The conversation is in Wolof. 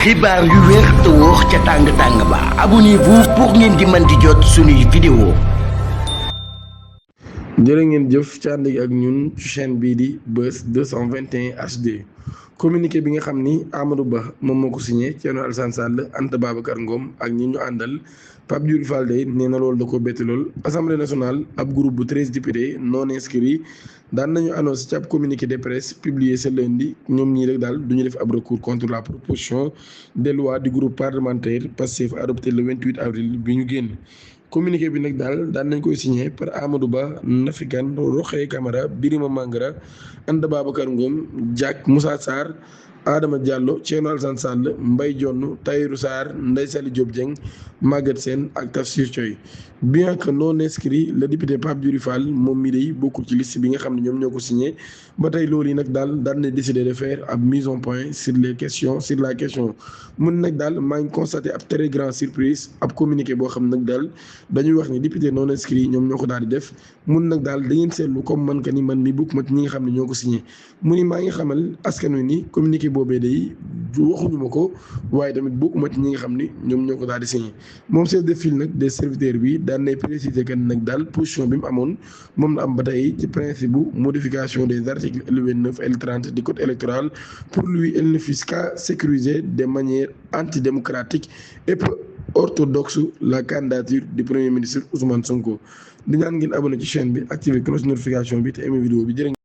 xibaar yu wér te wóor ca tàng-tàng ba abonnez-vous pour ngeen di mën di jot suñuy vidéo. jërë ngeen jëf ci ànd ak ñun ci chaîne bii di Buzz 221 HD communiqué bi nga xam ni Amadou Ba moom moo ko signé Thierno Alassane Sall Anta Babacar Ngom ak ñi ñu àndal Pape Djibril Fall day nee na loolu da ko bett lool. Assemblée nationale ab groupe bu 13 députés non inscrits daan nañu annoncé ci ab communiqué de presse publié ce lundi ñoom ñii rek daal du ñu def ab recours contre la proposition de loi du groupe parlementaire Pastef adopté le 28 avril bi ñu génn. communiqué bi nag daal daan nañ koy signé par Amadou Ba Nafi Kane Rokhaya Camara Birima Mangara Anta Babacar Ngom Diack Moussa Sarr Adama Diallo Thierno Alassane Sall Mbaye Dione Tahirou Sarr Ndeye Saly Diop Dieng Maguette Sène ak Tafsir Thioye. bien que non inscrit le député Pape Djibril Fall moom mi day bokkul ci liste bi nga xam ne ñoom ñoo ko signé ba tey loolu yi nag daal daan na décidé de faire ab mise en point sur la question mun nag daal maa ngi constaté ab très grande surprise ab communiqué boo xam nag daal dañuy wax ni député non inscrit ñoom ñoo ko daal di def mun nag daal da ngeen seetlu comme man ka ni man mi bokk ma ci ñi nga xam ne ñoo ko signé mu ni maa ngi xamal askan wi ni communiqué boobee day waxuñu ma ko waaye tamit bokkuma ci ñi nga xam ni ñoom ñoo ko daal di signé moom chef de file nag des serviteurs bi daan nay préciser que nag daal position bi mu amoon moom la am ba tey ci principe bu modification des articles L29 L30 du code électoral. Pour lui, elle ne fut qu'à sécuriser de manière antidémocratique et peu orthodoxe la candidature du premier ministre Ousmane Sonko. di ñaan ngeen abonné ci chaîne bi activer cloche notification bi te aimé vidéo bi jërë